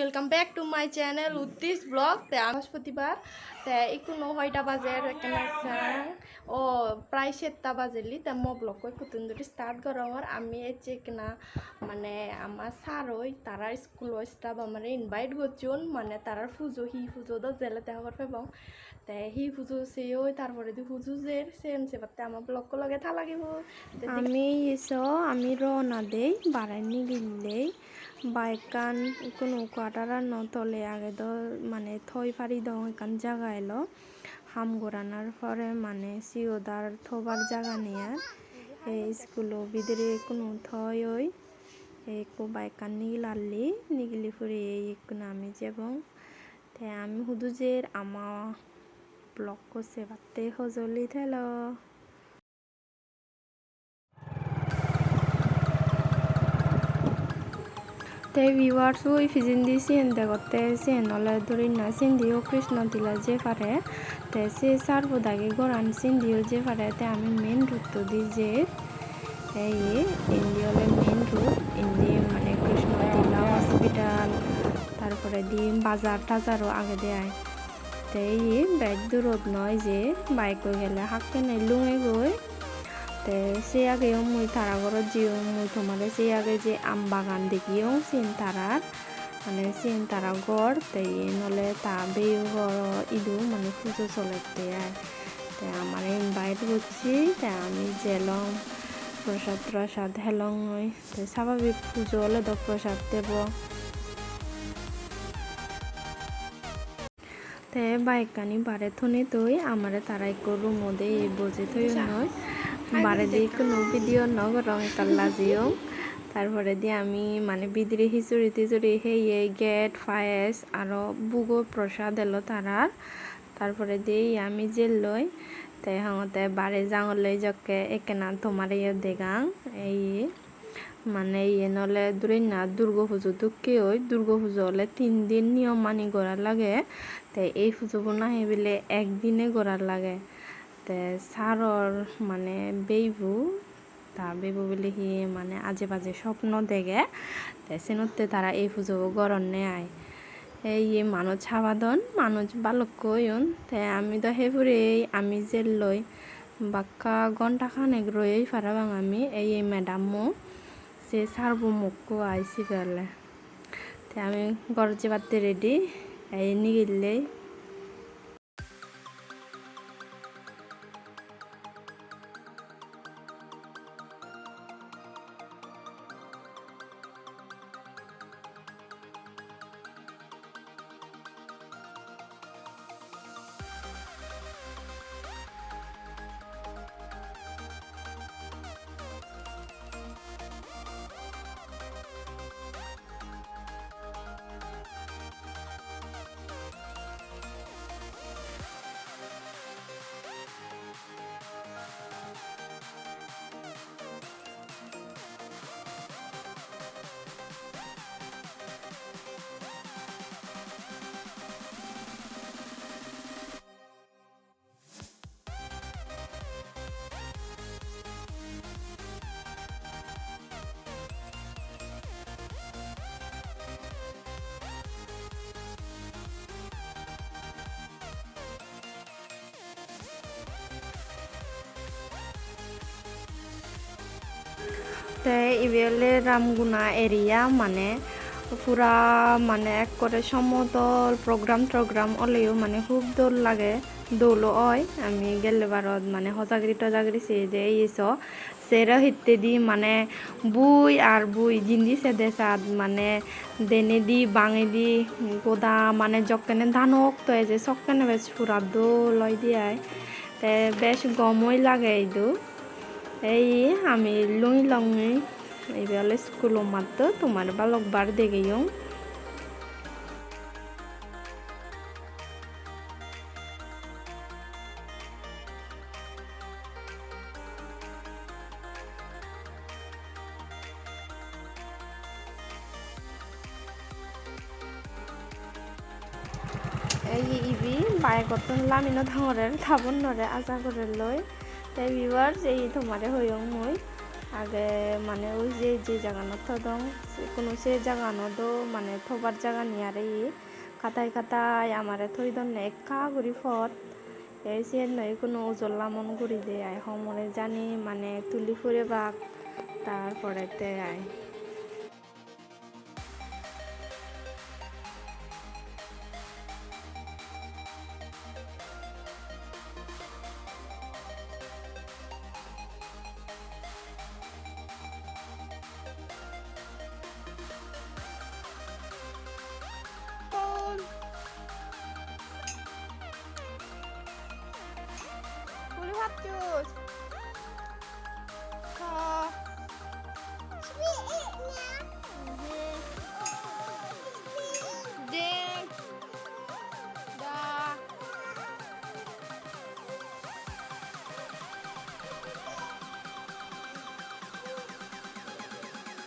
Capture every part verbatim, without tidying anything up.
Welcome back to my channel, Utti's Vlog. Te aa Brihospotibare, te ikkunu hoita bajer, ekkena sang, o, prai satta bajelli, te mo vlog-ko ikkuttun duri start gorongor. Ami ecche ekkena, mane, ama sir-oi, tara school-o staff amare invite gocchon, mane, tarar pujo, hi pujo do jele te hobor pebong. Te hi pujo seyoi, tar poredi pujo jer, siyen sebatte ama vlog-ko loge tha lagibo. Te ami iso, ami rona dei, bare nigillei. Bike-kan ikkunu quarter-ano tole age do, mane thoi paridong ekkan jaga elo. Ham goranar pore mane siyot ar thobar jaga nei ar. Ei school-o bidire ikkunu thoi oi. Ei ekko bike-kan nigilalli, nigili puri ei ikkunu ami jebong. Te ami hudu jer ama vlog-ko sebatte hojoli thelo. Te viewers, ui pijendi siyen degotte, siyen ole durinei sindiyo Krishna Tila jei pare. Te se sir-bo dagi goran sindiyo jei pare. Te ami main road-odi jer. Te iye, indi ole main road, indi mane Krishna Tila Hospital, tar poredi bazar tazaro agede ai. Te iye bej durot noi, je bike-koi gele hakkene lungegoi. Te se ageyo mui tara ghorot jeyong, mui tomare se age je aam bagan degeyong siyen tarar, mane siyen tara ghor. Te iyen ole ta beyo ghoro idu, mane pujo solette ai. Te amare invite gocche, te ami jelong, prosad trosad helongoi. Te sababik pujo ole do prosad debo. Te bike-kani bare thonei toi amare tara ekko room-ot ei bojei toyonnoi. Baredi ikkunu video no gorong, ekka lajeyong. Tar poredi ami mane bidire hijuri tijuri heye, get, payes aro bugo prosad elo tarar. Tar poredi ami jelloi. Te hongotte bare jangolloi jokke ekkena tomare yo degang. Ei Mane iyen ole durinei Durgo pujo dokke oi. Durgo pujo ole tin din niyom mani gora lage. Te ei pujobo nahi bile ek dine gora lage. Te saror mane beibo, ta beibo bile hi mane aje baje sopno dege. Te senotte tara ei pujobo goronne ai. Ei ye manuj habadon, manuj balukko oyon. Te ami do he purei ami jelloi. Bakka ghonta khanek royei parapang ami, ei madam-mo, se sir-bo mokko ai sibe ole. Te ami ghor jebatte ready, ei nigillei. Te ibe ole Ramguna area, mane pura mane ekkore somodol, program togram oleyo mane hub dol lage, dol o oi. Ami gelle barot mane hojagiri tojagiri seyede, iye so. Sero hittedi mane bui ar bui, jindi sede sat mane denedi bangedi goda mane jokkene dano okto eje sokkene bej pura dol oide ai. Te bej gom oi lage idu. Ei ami lungi longi, ibe ole school-o matto, tomare balok bar degeyong. Ei ibe bike-ottun lami no dangorer, tabonnore aja gorelloi. Te viewers, ei tomare hoyong mui, age Mane ui je, je jaganot thodong, se, hono se jagano do mane thobar jaga nei are ye. Katai katai amare thoi donne ekka guri pot. Ei siyen noi hono ujol lamon guri de ai, homore jani mane tuli purebak, tar porette ai. Huli pattus. Kha. Ding. Da.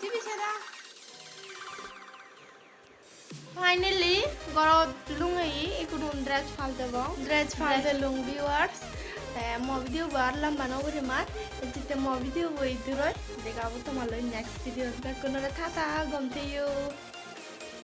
Tibi sera. Finally, gorot lungei, ikkunu dress paltebong. Dress paltelung, viewers. Te mo video bo ar lamba no gurim ar. Ejette mo video bo iddur oi. Dega obo tomaloi next video. Bekkunore tata, gom theyo.